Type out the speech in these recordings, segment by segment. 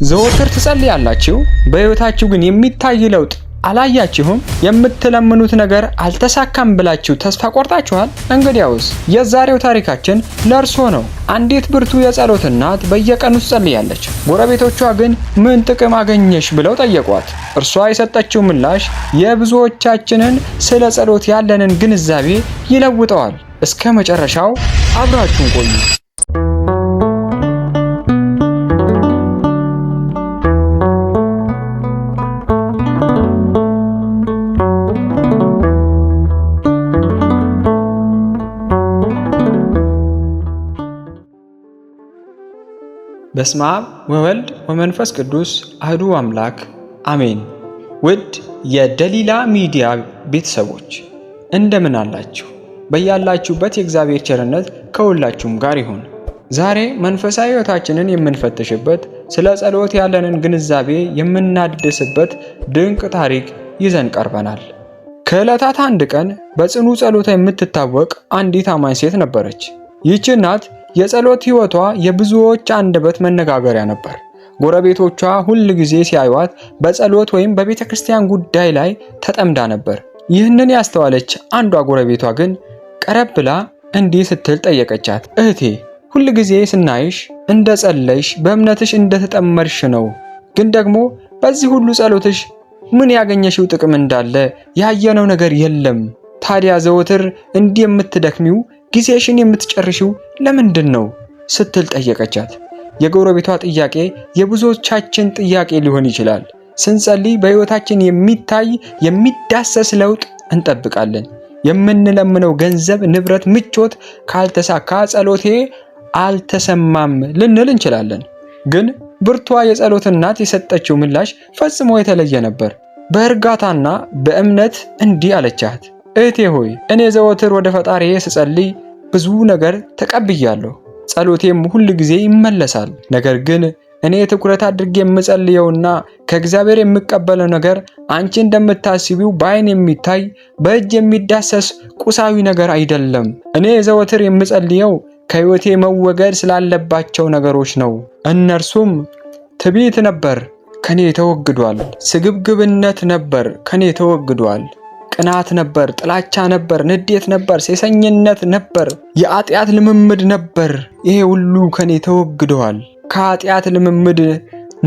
ዘወትር ትጸልያላችሁ፣ በሕይወታችሁ ግን የሚታይ ለውጥ አላያችሁም? የምትለምኑት ነገር አልተሳካም ብላችሁ ተስፋ ቆርጣችኋል? እንግዲያውስ የዛሬው ታሪካችን ለእርሶ ነው። አንዲት ብርቱ የጸሎት እናት በየቀኑ ትጸልያለች። ጎረቤቶቿ ግን ምን ጥቅም አገኘሽ ብለው ጠየቋት። እርሷ የሰጠችው ምላሽ የብዙዎቻችንን ስለ ጸሎት ያለንን ግንዛቤ ይለውጠዋል። እስከ መጨረሻው አብራችሁን ቆዩ። በስመ አብ ወወልድ ወመንፈስ ቅዱስ አህዱ አምላክ አሜን። ውድ የደሊላ ሚዲያ ቤተሰቦች እንደምን አላችሁ? በያላችሁበት የእግዚአብሔር ቸርነት ከሁላችሁም ጋር ይሁን። ዛሬ መንፈሳዊ ሕይወታችንን የምንፈትሽበት፣ ስለ ጸሎት ያለንን ግንዛቤ የምናድስበት ድንቅ ታሪክ ይዘን ቀርበናል። ከዕለታት አንድ ቀን በጽኑ ጸሎታ የምትታወቅ አንዲት አማኝ ሴት ነበረች። ይህች እናት የጸሎት ሕይወቷ የብዙዎች አንደበት መነጋገሪያ ነበር። ጎረቤቶቿ ሁል ጊዜ ሲያዩዋት በጸሎት ወይም በቤተ ክርስቲያን ጉዳይ ላይ ተጠምዳ ነበር። ይህንን ያስተዋለች አንዷ ጎረቤቷ ግን ቀረብ ብላ እንዲህ ስትል ጠየቀቻት። እህቴ፣ ሁል ጊዜ ስናይሽ እንደ ጸለይሽ በእምነትሽ እንደተጠመድሽ ነው። ግን ደግሞ በዚህ ሁሉ ጸሎትሽ ምን ያገኘሽው ጥቅም እንዳለ ያየነው ነገር የለም። ታዲያ ዘወትር እንዲህ የምትደክሚው ጊዜሽን የምትጨርሽው ለምንድን ነው ስትል ጠየቀቻት። የጎረቤቷ ጥያቄ የብዙዎቻችን ጥያቄ ሊሆን ይችላል። ስንጸልይ በሕይወታችን የሚታይ የሚዳሰስ ለውጥ እንጠብቃለን። የምንለምነው ገንዘብ፣ ንብረት፣ ምቾት ካልተሳካ ጸሎቴ አልተሰማም ልንል እንችላለን። ግን ብርቷ የጸሎት እናት የሰጠችው ምላሽ ፈጽሞ የተለየ ነበር። በእርጋታና በእምነት እንዲህ አለቻት። እህቴ ሆይ፣ እኔ ዘወትር ወደ ፈጣሪዬ ስጸልይ ብዙ ነገር ተቀብያለሁ። ጸሎቴም ሁል ጊዜ ይመለሳል። ነገር ግን እኔ ትኩረት አድርጌ የምጸልየውና ከእግዚአብሔር የምቀበለው ነገር አንቺ እንደምታስቢው በዓይን የሚታይ በእጅ የሚዳሰስ ቁሳዊ ነገር አይደለም። እኔ ዘወትር የምጸልየው ከሕይወቴ መወገድ ስላለባቸው ነገሮች ነው። እነርሱም ትዕቢት ነበር፣ ከኔ ተወግዷል። ስግብግብነት ነበር፣ ከኔ ተወግዷል። ቅናት ነበር፣ ጥላቻ ነበር፣ ንዴት ነበር፣ ሴሰኝነት ነበር፣ የኃጢአት ልምምድ ነበር። ይሄ ሁሉ ከኔ ተወግደዋል። ከኃጢአት ልምምድ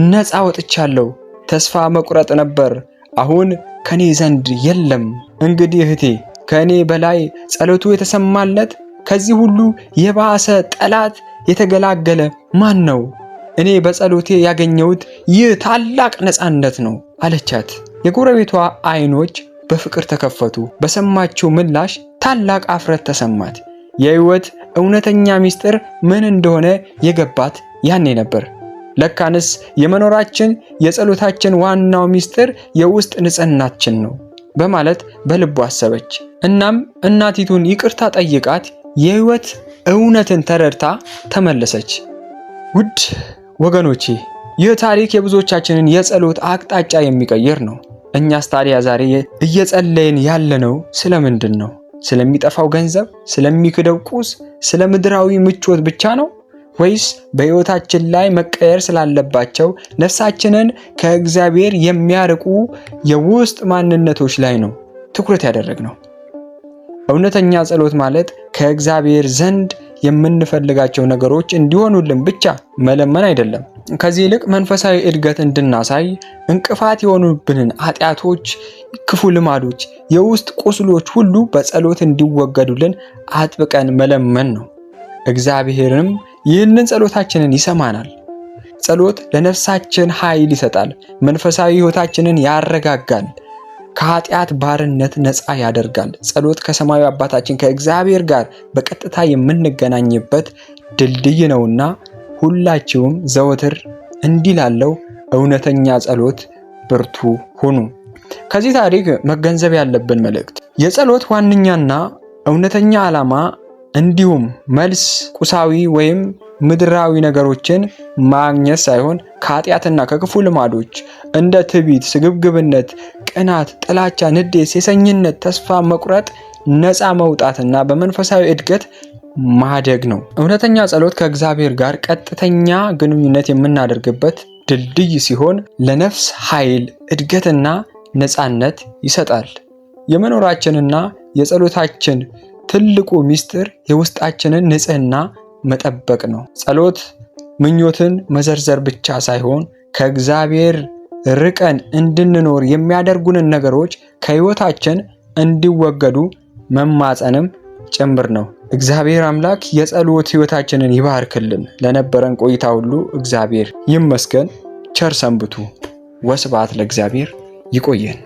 ነፃ ወጥቻለሁ። ተስፋ መቁረጥ ነበር፣ አሁን ከኔ ዘንድ የለም። እንግዲህ እህቴ፣ ከእኔ በላይ ጸሎቱ የተሰማለት ከዚህ ሁሉ የባሰ ጠላት የተገላገለ ማን ነው? እኔ በጸሎቴ ያገኘሁት ይህ ታላቅ ነፃነት ነው አለቻት። የጎረቤቷ አይኖች በፍቅር ተከፈቱ። በሰማችው ምላሽ ታላቅ አፍረት ተሰማት። የሕይወት እውነተኛ ምስጢር ምን እንደሆነ የገባት ያኔ ነበር። ለካንስ የመኖራችን የጸሎታችን ዋናው ምስጢር የውስጥ ንጽህናችን ነው በማለት በልቧ አሰበች። እናም እናቲቱን ይቅርታ ጠይቃት የሕይወት እውነትን ተረድታ ተመለሰች። ውድ ወገኖቼ፣ ይህ ታሪክ የብዙዎቻችንን የጸሎት አቅጣጫ የሚቀይር ነው። እኛስ ታዲያ ዛሬ እየጸለይን ያለነው ስለምንድን ነው? ስለሚጠፋው ገንዘብ፣ ስለሚክደው ቁስ፣ ስለ ምድራዊ ምቾት ብቻ ነው? ወይስ በሕይወታችን ላይ መቀየር ስላለባቸው ነፍሳችንን ከእግዚአብሔር የሚያርቁ የውስጥ ማንነቶች ላይ ነው ትኩረት ያደረግነው? እውነተኛ ጸሎት ማለት ከእግዚአብሔር ዘንድ የምንፈልጋቸው ነገሮች እንዲሆኑልን ብቻ መለመን አይደለም። ከዚህ ይልቅ መንፈሳዊ እድገት እንድናሳይ እንቅፋት የሆኑብንን ኃጢአቶች፣ ክፉ ልማዶች፣ የውስጥ ቁስሎች ሁሉ በጸሎት እንዲወገዱልን አጥብቀን መለመን ነው። እግዚአብሔርም ይህንን ጸሎታችንን ይሰማናል። ጸሎት ለነፍሳችን ኃይል ይሰጣል፣ መንፈሳዊ ሕይወታችንን ያረጋጋል፣ ከኃጢአት ባርነት ነፃ ያደርጋል። ጸሎት ከሰማዩ አባታችን ከእግዚአብሔር ጋር በቀጥታ የምንገናኝበት ድልድይ ነውና ሁላችሁም ዘወትር እንዲህ ላለው እውነተኛ ጸሎት ብርቱ ሁኑ። ከዚህ ታሪክ መገንዘብ ያለብን መልእክት የጸሎት ዋነኛና እውነተኛ ዓላማ እንዲሁም መልስ ቁሳዊ ወይም ምድራዊ ነገሮችን ማግኘት ሳይሆን ከኃጢአትና ከክፉ ልማዶች እንደ ትዕቢት፣ ስግብግብነት፣ ቅናት፣ ጥላቻ፣ ንዴት፣ ሴሰኝነት፣ ተስፋ መቁረጥ ነፃ መውጣትና በመንፈሳዊ እድገት ማደግ ነው። እውነተኛ ጸሎት ከእግዚአብሔር ጋር ቀጥተኛ ግንኙነት የምናደርግበት ድልድይ ሲሆን ለነፍስ ኃይል፣ እድገትና ነፃነት ይሰጣል። የመኖራችንና የጸሎታችን ትልቁ ምስጢር የውስጣችንን ንጽህና መጠበቅ ነው። ጸሎት ምኞትን መዘርዘር ብቻ ሳይሆን ከእግዚአብሔር ርቀን እንድንኖር የሚያደርጉንን ነገሮች ከሕይወታችን እንዲወገዱ መማፀንም ጭምር ነው። እግዚአብሔር አምላክ የጸሎት ሕይወታችንን ይባርክልን። ለነበረን ቆይታ ሁሉ እግዚአብሔር ይመስገን። ቸር ሰንብቱ። ወስብሐት ለእግዚአብሔር። ይቆየን።